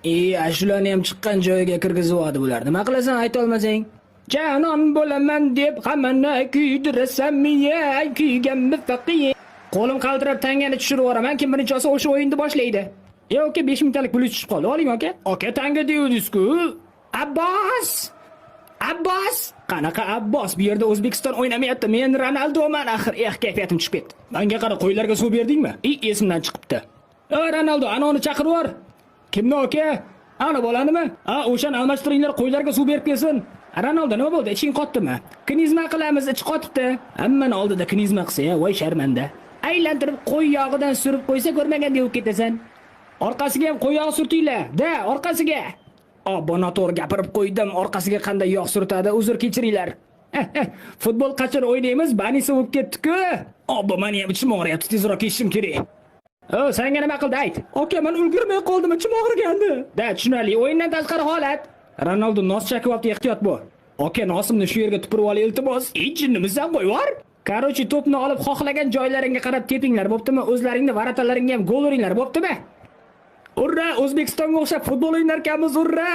E, shularni ham chiqqan joyiga kirgizib oldi bular. Nima qilasan aytolmasang? Janon bo'laman deb hammani kuydirasanmi, kuyganmi faqir. Qo'lim qaltirab tangani tushirib yuboraman, kim birinchi olsa o'sha o'yinni boshlaydi. E, aka, 5 mingtalik pul tushib qoldi. Oling, aka. Aka, tanga deyodingiz-ku. Abbos! Abbos! Qanaqa Abbos? Bu yerda O'zbekiston o'ynamayapti. Men Ronaldoman axir. Eh, kayfiyatim tushib ketdi. Menga qara, qo'ylarga suv berdingmi? I, esimdan chiqibdi. Ey Ronaldo, ana uni chaqirib yubor. Kimni, aka? Ana bolanimi? A, o'shani almashtiringlar, qo'ylarga suv berib kelsin. Ronaldo, nima bo'ldi? Iching qotdimi? Knizma qilamiz, ichi qotibdi. Hammani oldida knizma qilsa, ya, voy sharmanda. Aylantirib qo'y yog'idan surib qo'ysa, ko'rmagandek bo'lib ketasan. Orqasiga ham qo'y yog'i surtinglar. Da, orqasiga. Obbo, noto'g'ri gapirib qo'ydim. Orqasiga qanday yog' surtadi? Uzr, kechiringlar. Futbol qachon o'ynaymiz? Banisi bo'lib ketdi-ku. Obbo, meni ham ichim og'riyapti. Tezroq ketishim kerak. O, senga nima qildi, ayt. Aka, men ulgurmay qoldim, ichim og'rigandi. Da, tushunarli. O'yindan tashqari holat. Ronaldo nos chakib, ehtiyot bo'l. Aka, nosimni shu yerga tupurib ol, iltimos. Ey, jinnimisan, qo'yib yubor. Короче, to'pni olib xohlagan joylaringga qarab tepinglar, bo'ptimi? O'zlaringni ворота laringga ham gol uringlar, bo'ptimi? Urra! O'zbekistonga o'xshab futbol o'ynarkanmiz, urra!